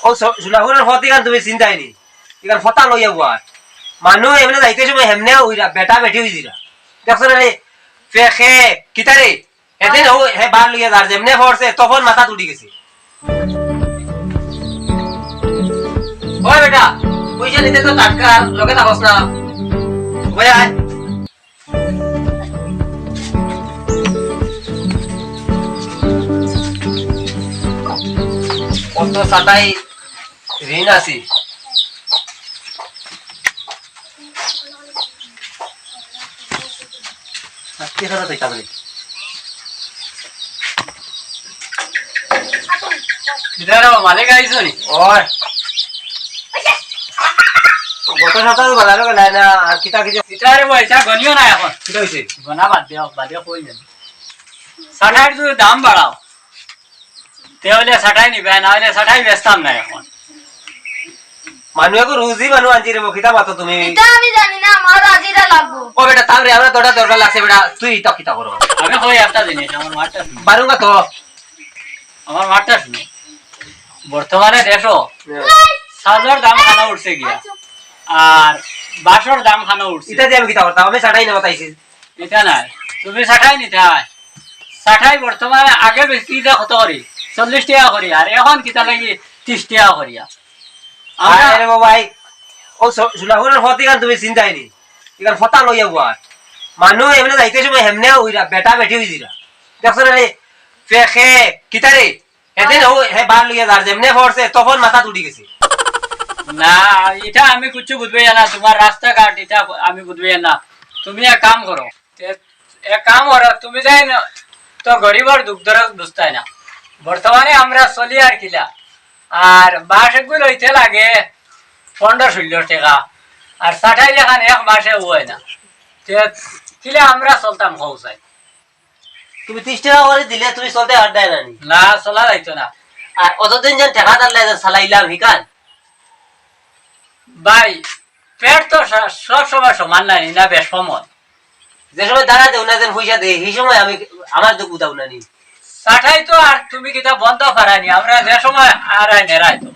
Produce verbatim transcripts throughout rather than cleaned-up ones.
ও স-, সুলাহুরের ফত ইখান তুমি চিন্তায় নি। ইখান ফতা লইয়া বুয়ার। মানুষ এমনে যাইতে সময় হেমনে অইরা, বেটা বেটি অইযিরা। দেখছো না রে? ফেখে, কিতা রে? হেদিন ও, হে বার লইয়া যার যেমনে পড়ছে, তখন মাথাত উঠি গেছে। ওই বেটা, পয়সা নিতে তো টাটকা, লগে থাকস না। ওই আয়। কত সাতাই ঋণ আছি। আজকে সারা তো কাজ নেই। কিতা রে, মালিক আইছো নি? ওই। গত সপ্তাহে বাজারো গেলায় না, আর কিতা কিতা? কিতা রে ভাই, ইতা গনিও না এখন। কিতা অইছে? গনা বাদ দেও, বাদে কই যাবে। সাটাইর যদি দাম বাড়াও, তে অইলে সাটাই নিবায়, না অইলে সাটাই বেচতাম না এখন। মানু এগু রুজি মানু আনছি রে, কিতা মাতো তুমি? ইতা আমি জানি না, আমার হাজিরা লাগবো। ও বেটা, তাও রে, আমরা তোটা দরকার লাগছে বেটা, তুই ইতা কিতা করো? আমি কই একটা জিনিস, আমার মাতটা শুনো। বারুঙ্গা তো। আমার মাতটা শুনো। বর্তমানে দেশো হ্যাঁ। চাউলর দাম খানো উঠছে গিয়া, আর বাঁশর দাম খানো উঠছে। ইতা দিয়া আমি কিতা করতাম? আমি সাটাই নেওয়াত আইছি। ইতা নায়, তুমি সাটাই নিতায়। সাটাই বর্তমানে আগে বেচি ইতা কত করি? চল্লিশ টেকা করি, আর এখন কিতা লাগি ত্রিশ টেকা করিয়া? আমরা আরে রে বাবা, এই, ও স-, সুলাহুরের ফত ইখান তুমি চিন্তায় নি। ইখান ফতা লইয়া বুয়ার। মানুষ এমনে যাইতে সময় হেমনে অইরা, বেটা বেটি অইযিরা। দেখছো না রে? ফেখে, কিতা রে? হেদিন ও, হে বার লইয়া যার যেমনে পড়ছে, তখন মাথাত উঠি গেছে। না, ইটা আমি কিচ্ছু বুঝবায় না, তুমার রাস্তাঘাট ইটা আমি বুঝবায় না। তুমি এক কাম করো, এ-, এক কাম করো, তুমি যাই না, তো গরিবর দুখ দরদ বুঝতায় না। বর্তমানে আমরা চলি আর কিলা, আর বাঁশ এগু লইতে লাগে পনরো ষোলো টেকা, আর সাটাই লাখান এক মাসে অয় না। তে কিলা আমরা চলতাম কও চাই? তুমি ত্রিশ টেকা করি দিলে তুমি চলতে পারতায় না নি? না, চলা যাইতো না। আর অতদিন যেন টেকা তার লাগে চালাইলাম হিকান। ভাই, পেট তো সা-, সব সময় সমান নায় নি, না বেশ কম অয়। যে সময় দাঁড়া দেও না, যেন পয়সা দেয়, সেই সময় আমি, আমার দুখ উঠাও না নি। সাটাই তো আর তুমি কিতা বন্ধ করায় নি, আমরা যে সময় আর আই নেরাই তো।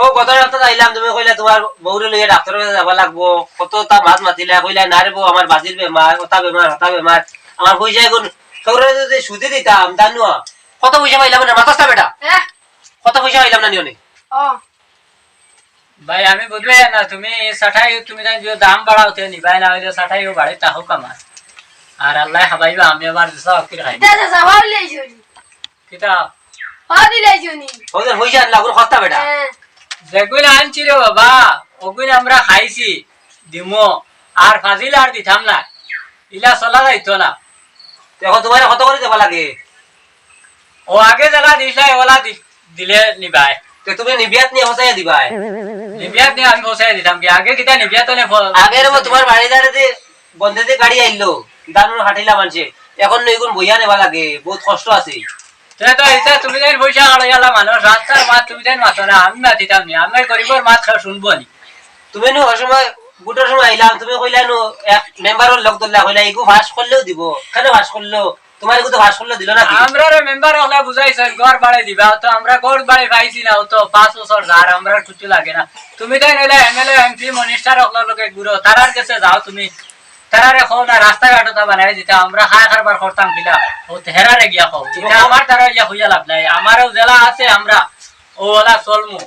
ও, গত সপ্তাহে আইলাম, তুমি কইলা তুমার বউরে লইয়া ডাক্তরর কাছে যাওয়া লাগবো, কততা মাত মাতিলা, কইলা, "না রে বউ, আমার বাজির বেমার, ওতা বেমার, হতা বেমার, আমার পয়সা এগু সবরে যদি সুদে দিতাম, জানো, কত পয়সা পাইলাম না, মাতস না বেটা? হ্যাঁ? কত পয়সা পাইলাম না নিয়নে?" ও। ভাই, আমি বুঝবায় না, তুমি সাটাই, তুমি তাই যদি দাম বাড়াও, তে নিবায়, না অইলে সাটাইও বাড়ি থাকুক আমার। আর আল্লায় খাবাইবা, আমি আবার দিশা অকির খাই। ইতা যে জবাব লইছো নি? কিতা? হ্যাঁ, দিলাইছো নি? ওদের পয়সা আনলা, ওগুলো খস্তা বেটা। হ্যাঁ। যেগুইন আনছি রে বাবা, ওগুইন আমরা খাইছি, দিমু, আর ফাজিল আর দিতাম না, ইলা চলা যাইতো না। তে এখন তুমারে কত করি দেওয়া লাগে? ও আগে যেলা দিছলায়, ওলা দি-, দিলে নিবায়। তে তুমি নিবিয়াত নিয়া ফসাইয়া দিবায়? নিবিয়াত নিয়া আমি ফসাইয়া দিতাম কি? আগে কিতা নিবিয়াত অনে ফ-, আগে রে বা তুমার বাড়ি ধারে যে বন্ধে যে গাড়ি আইলো, ধান উন কাটিলা মানষে, এখন নু ইগুন বইয়া নেওয়া লাগে, বউত কষ্ট আছে। তে তো ইতা তুমি যেন পয়সা কাড়াইয়ালা মানুষ, রাস্তার মাত তুমি যেন মাতো না, আমি মাতিতাম নি, আমি গরিবর মাত কেউ শুনবো নি। তুমি নু ওই সময়, ভোটর সময় আইলাম, তুমি কইলা নু, এক মেম্বারর লগ ধরলা, কইলা, "ইগু পাস করলেও দিব, কেনে পাস করলো? তুমার ইগু তো পাস করলেও দিল না কি?" আমরারে মেম্বার অকলে বুঝাইছইন, ঘর বাড়ি দিবা, তো আমরা ঘর বাড়ি পাইছি না, ও তো পাঁচ বছর যার, আমরার কিচ্ছু লাগে না। তুমি তাইন অইলা এমএলএ, এমপি, মিনিস্টার অকলর লগে ঘুরো, তারার গেছে যাও তুমি, তারারে কও না, রাস্তাঘাট ওতা বানাই দিতা, আমরা খায় কারবার করতাম কিলা, ও তো হেরারে গিয়া কও। ইতা আমার তারা ইয়া কইয়া লাভ নাই, আমারও যেলা আছে আমরা ও ওলা চলমু।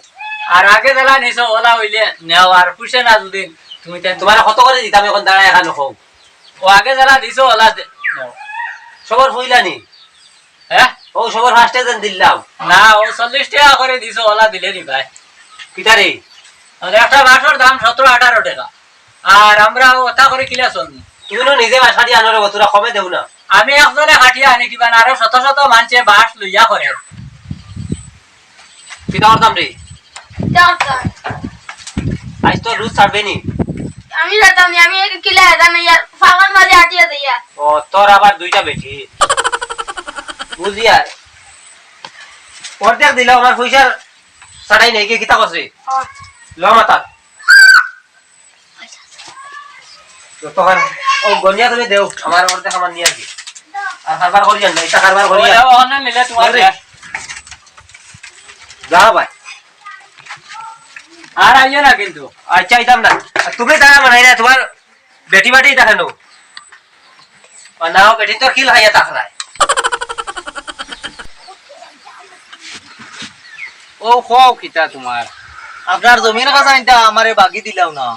আর আগে যেলা নিছো ওলা অইলে নেও, আর পুষে না যদি তুমি তাই তুমারে কত করি দিতাম এখন দাঁড়ায় এখানো কও। ও আগে যেলা দিছো ওলা দে-, নেও। সবর কইলা নি? হ্যাঁ? ও সবর ফার্স্টে যেন দিলাম। না, ও চল্লিশ টেকা করি দিছো ওলা দিলে নি ভাই। কিতা রে? আর একটা বাঁশর দাম সতেরো আঠারো টেকা। আর আমরা ওতা করি কিলা চলমু? তুমি নু নিজে বাঁশ কাটিয়া আনো রে, তোরা কমে দেও না। আমি একজনে কাটিয়া আনি কিবা না, আরো শত শত মানষে বাঁশ লইয়া করে। কিতা করতাম রে? কিতা করতাম? আইজ তো রোজ ছাড়বে নি। আমি যাইতাম নি, আমি এক কিলা এটা নাই আর ফাঁকর মাঝে আটিয়া যাইয়া। ও, তোর আবার দুইটা বেটি। বুঝি আর। অর্ধেক দিলে আমার পয়সার ছাড়াই নাই, কি কিতা করছে? ও। ল মাথা। তো তখন ও গনিয়া তুমি দেও, আমার অর্ধেক আমার নিয়ে আসি। আর কারবার করি না, এটা কারবার করি ও, না। ও, অন্য নিলে তোমার ওরে। যা ভাই। আর আইও না কিন্তু। আচ্ছা, আইতাম না। আর তুমি তারা বানাই না, তোমার বেটি বাটি দেখে নো। আর নাও, বেটি তো খিল খাইয়া তাকরায়। ও, কও কিতা তোমার? আপনার জমিন খাজাইনটা আমারে বাগি দিলাও না।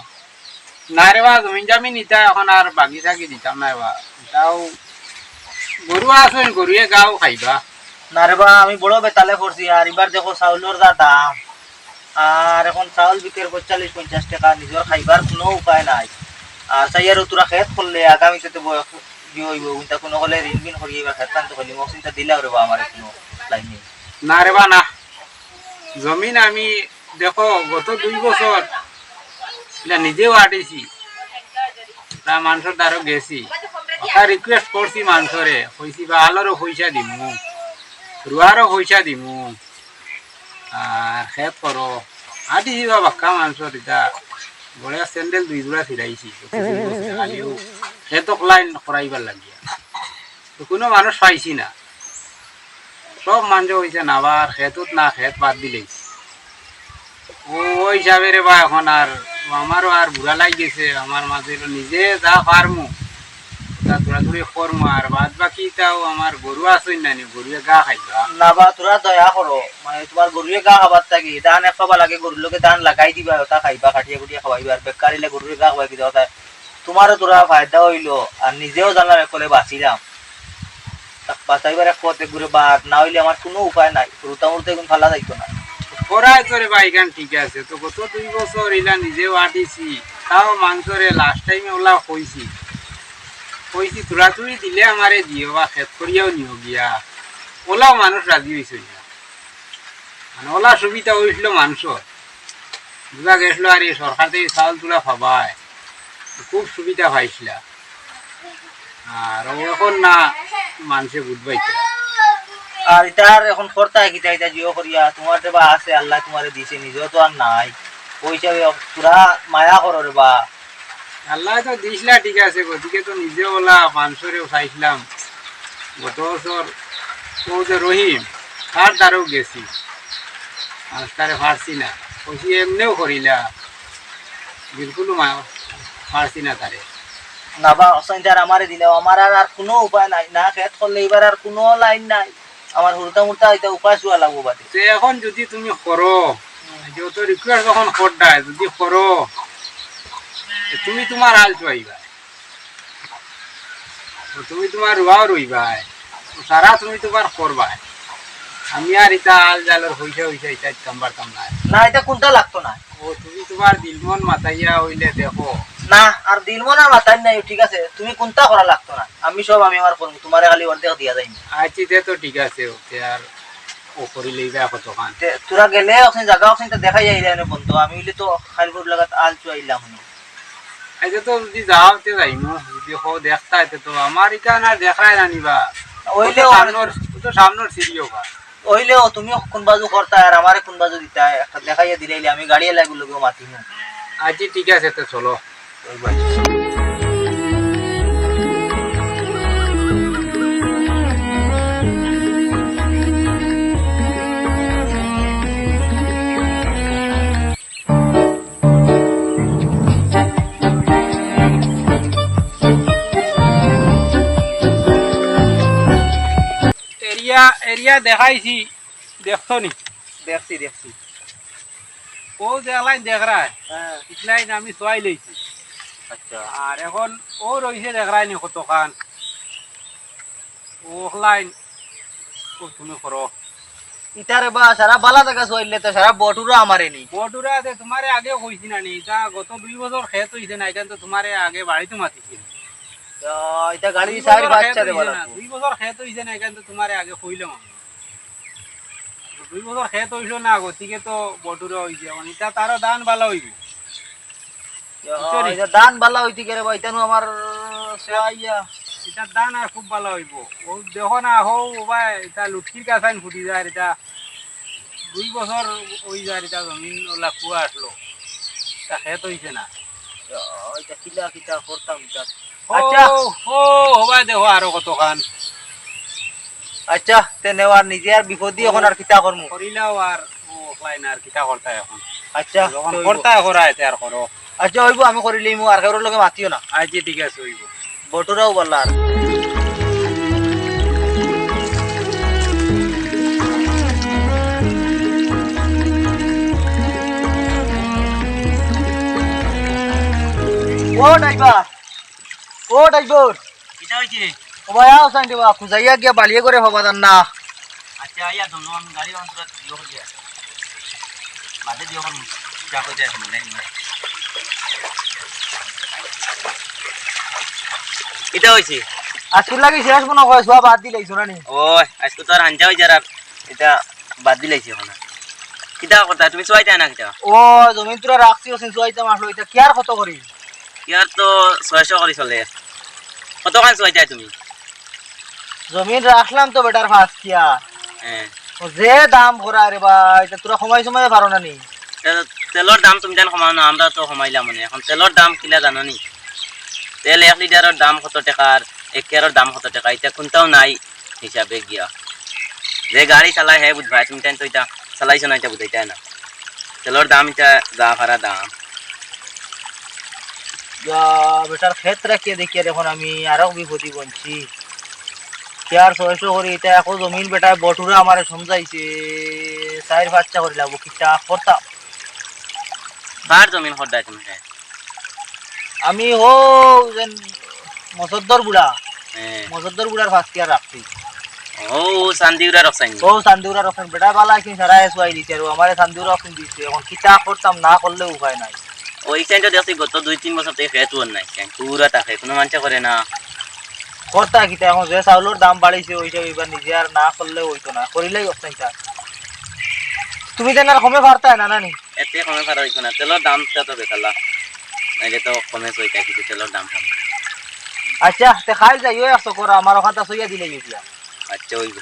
না রে বা, জমিন জামিন ইতা এখন আর বাগি থাকি দিতাম না বা। তাও গরু আছে, গরুয়ে গাও খাইবা। না রে বা, আমি বড় বেতালে পড়ছি, আর এবার দেখো চাউলর যা দাম, আর এখন চাউল বিকের পঁয়তাল্লিশ পঞ্চাশ টেকা, নিজর খাইবার কুনু উপায় নাই। আর চাইয়ার তোরা খেত করলে আগামীতে তো বয়-, ইয়ে অইবো, ইতা কুনু হলে ঋণ বিন করিয়া এবার খেত খান তো করলি, মকসিনটা দিলাও রে বা আমারে কুনু লাইনে। না রে বা, না। জমিন আমি, দেখো, গত দুই বছর ইলা নিজেও আটিছি, তা মানষর দ্বারো গেছি, তা request করছি মানষরে, কইছি বা আলরও পয়সা দিমু, রুয়ারও পয়সা দিমু, আর খেত করো। আটিছি বা বাক্কা মানষর ইতা, গড়ে স্যান্ডেল দুই জোড়া ছিলাইছি, খালিও খেত অকলাইন করাইবার লাগিয়া। তো কুনু মানুষ পাইছি না। সব মানষে কইছে না বা, আর খেতুত না, খেত বাদ দিলাইছি। ও, ওই হিসাবে রে বা, এখন আর আমারও আর বুড়া লাগি গেছে, আমার মাঝে হইলো নিজে যা পারমু, তা তোরা তোরে করমু, আর বাদ বাকি তাও আমার গরু আছইন না নি, গরুয়ে গা খাইবা। না বা, তোরা দয়া করো, মানে, তোমার গরুয়ে গা খাবার থাকি, ধান এক পাবা লাগে, গরুর লগে ধান লাগাই দিবা, ওটা খাইবা, কাটিয়া কুটিয়া খাওয়াইবা, আর বেকার ইলে গরুয়ে গা খাওয়াই কি দেওয়া যায়? তোমারও তোরা ফায়দা অইলো, আর নিজেও জানলাম একলে বাঁচিলাম। তা বাঁচাইবার এক পথ এগুরে বাদ, না অইলে আমার কুনু উপায় নাই, রুতা মুরতা এগুন ফালা যাইতো না। করাই তো রে ভাই, ইখান ঠিক আছে, তো গত দুই বছর ইলা নিজেও আটিছি, তাও মানষরে last time এ ওলা কইছি, কইছি তোরা তুই দিলে আমারে দিও বা খেত করিয়াও নিও গিয়া, ওলাও মানুষ রাজি অইছে না। মানে ওলা সুবিধা অইছিল মানষর। বুঝা গেছিল আর এই সরকার থাকি চাউল তুলা পাবায়, খুব সুবিধা পাইছিলা। আর ও এখন না মানষে বুঝবাইতে। আর ইতার এখন করতায় কিতা, ইতা জিও করিয়া, তোমার যে বা আছে, আল্লায় তোমারে দিছে, নিজেও তো আর নাই। ওই হিসাবে তোরা মায়া করো রে বা। আল্লায় তো দিছলা, ঠিক আছে, গতিকে তো নিজেও ওলা মানষরেও চাইছিলাম। গত বছর ও যে রহিম, তার দ্বারেও গেছি, আর তারে পারছি না, কইছি এমনেও করিলা, বিলকুল মা-, পারছি না তারে। না বা, হোসেন স্যার, আমারে দিলেও আমার আর, আর কুনু উপায় নাই, না খেত করলে এবার আর কুনু লাইন নাই। আমার হুরুতা মুরতা ইতা উপায় চুয়া লাগবো বাদে। তে এখন যদি তুমি করো, যত request যখন কররায়, যদি করো, তে তুমি তোমার আল চুয়াইবায়। ও তুমি তোমার রুয়াও রইবায়। ও সারা তুমি তোমার করবায়। আমি আর ইতা আল জালর পয়সা অইসা ইতা দিতাম পারতাম না। না, ইতা কুনটা লাগতো না। ও তুমি তোমার দিলমন মাতাইয়া অইলে দেখো। না, আর দিলমন আর মাতাইন নাই, ঠিক আছে। তুমি কুনটা করা লাগতো না। আমি সব আমি আমার করমু, তোমারে খালি অর্ধেক দিয়া যাইমু। আচ্ছা, ইতা তো ঠিক আছে, ওকে, আর ও করি লইবা কতখান। তে, তোরা গেলে ওখানে জাগা ওখানে তো দেখাই যাইলে এনে বন্ধু, আমি অইলে তো খালি গরু লাগাত আল চুয়াইলাম নি। আচ্ছা, তো যদি যাও, তে যাইমু, যদি হো দেখতায়, তে তো আমার ইখান আর দেখায় না নিবা। অইলে ও তো ও সামনর, ও তো সামনর সিঁড়ি ওখান। অইলেও তুমি কুন বাজু করতায় আর আমারে কুন বাজু দিতায়, একটা দেখাইয়া দিলাইলে আমি গাড়ি এলাগুলোকেও মাতিমু। আচ্ছা, ঠিক আছে, তো চলো। এরিয়া, এরিয়া দেখাইছি, দেখছো নি? দেখছি, দেখছি। ও যে লাইন দেখরায়, হ্যাঁ। ইট লাইন আমি চুয়াই লইছি। আচ্ছা। আর এখন ও রইছে দেখরায় নি কতখান। ও লাইন ও তুমি করো। ইতারে বা সারা বালা জাগা চুয়াইলে তো সারা বটুরা আমারে নি। বটুরা যে তোমারে আগে কইছি না নি, ইতা গত দুই বছর খেত অইছে না, ইখান তো তোমারে আগে বাড়িত মাতিছি। তো ইতা গাড়ি দুই চার বছর বাচ্চা খেত দেবা অইছে না, লাগবো। দুই বছর খেত অইছে না, ইখান তো তোমারে আগে কইলাম আমি। দুই বছর খেত অইছে না, গতিকে তো বটুরা অইছে। এখন ইতা তারও ধান বালা অইবো। ইয়া, বুঝছো নি? ইতা ধান বালা অইতে গেলে বা, ইতানো আমার চুয়াইয়া। ইতার ধান আর খুব বালা অইবো। ও দেখো না, হো, ও ভাই, ইতা লুটকির কাছাইন ফুটি যায়, ইতা দুই বছর অই যায়, ইতা জমিন ওলা কুয়া আসলো। ইতা খেত অইছে না। ইয়া, ইতা কিলা কিতা করতাম ইতা। ও, আচ্ছা। ও, ও ভাই, দেখো আরো কতখান। আচ্ছা, তে নেও আর নিজে আর বিপদ দিয়া এখন আর কিতা করমু? করিলাও আর ও অখলাইন আর কিতা করতায় এখন। আচ্ছা, যখন তো অইবো। করতায় করা, এতে আর করো। আচ্ছা, অইবো, আমি করিলিমু, আর কারোর লগে মাতিও না। আচ্ছা, ঠিক আছে, অইবো। বটুরাও বললা আর। ও ড্রাইভার, ও ড্রাইভার। কিতা অইছে? ও ভাই, আও সাইন দেবা, খুঁজাইয়া গিয়া বালিয়ে করে হবা জান না। আচ্ছা, আইয়া দম দম গাড়ি অন তোরা দিও করিয়া। বাদে দিও করিয়া। চা কইতে আসুন, নাই, নাই। কিতা অইছে? আজকুর লাগি শেষ মনে হয়, সব বাদ দিলাইছো না নি? ও, আজকে তো আর হাঞ্জা অই যার আর ইটা বাদ দিলাইছি এখন। কিতা কথা, তুমি চুয়াইতায় না কিতা? ও, জমিন তোরা রাখছি, ওসিন চুয়াইতাম আসলো, ইটা কিয়ার কত করি? কিয়ার তো ছয়শো করি চলে। কতখান চুয়াইতায় তুমি? জমিন রাখলাম তো বেটার পাঁচ কিয়া। হ্যাঁ। ও যে দাম করা রে ভাই, ইটা তোরা কমাই সময় পারো না নি? তে-, তেলর দাম তুমি জান কমাও না, আমরা তো কমাইলাম মানে। এখন তেলর দাম কিলা জানো নি? তেল এক লিটারর দাম কত টেকা আর এক কিয়ারর দাম কত টেকা, ইটা কোনটাও নাই হিসাবে গিয়া। যে গাড়ি চালায় হে বুঝবা, তুমি তাই তো ইটা চালাইছো না, ইটা বুঝাইতায় না। তেলর দাম ইটা যা ফারা দাম। ইয়া, বেটার খেত রাখিয়া দেখিয়ার এখন আমি আরো বিপদি বনছি। কিয়ার ছয়শো করি, ইটা একো জমিন বেটায় বটুরা আমারে সমঝাইছে, চাইর পাঁচটা করি লাগবো, কিতা করতাম? কার জমিন খদ্দায় তুমি? আমি হো যেন মসদ্দর বুড়া, হ্যাঁ। মসদ্দর বুড়ার পাঁচ কিয়ার রাখছি। ও, ও চান্দিউরা রকসাইন। ও চান্দিউরা রকসাইন, বেটা বালা কি সারা এসে আই দিছে, আর ও আমারে চান্দিউরা রকসাইন দিছে। এখন কিতা করতাম, না করলে উপায় নাই। ওই টাইমটা দেখছি গত দুই তিন বছর থেকে খেত ওর নাই, পুরা থাকে, কোনো মানষে করে না। করতা কিতা এখন, যে চাউলর দাম বাড়িছে, ওই হিসাবে এবার নিজে আর না করলে হইতো না, করিলাই অবস্থান চার। তুমি যেন আর কমে পারতায় না, না নি? এতে কমে পারা হইতো না, তেলর দাম তো বেতালা, নাইলে তো কমে কইতা কিছু, তেলর দাম কম। আচ্ছা, তে খাইল যাই, ওই একশো করো, আমার ওখানটা সইয়া দিলে গেছিয়া। আচ্ছা, অইবো।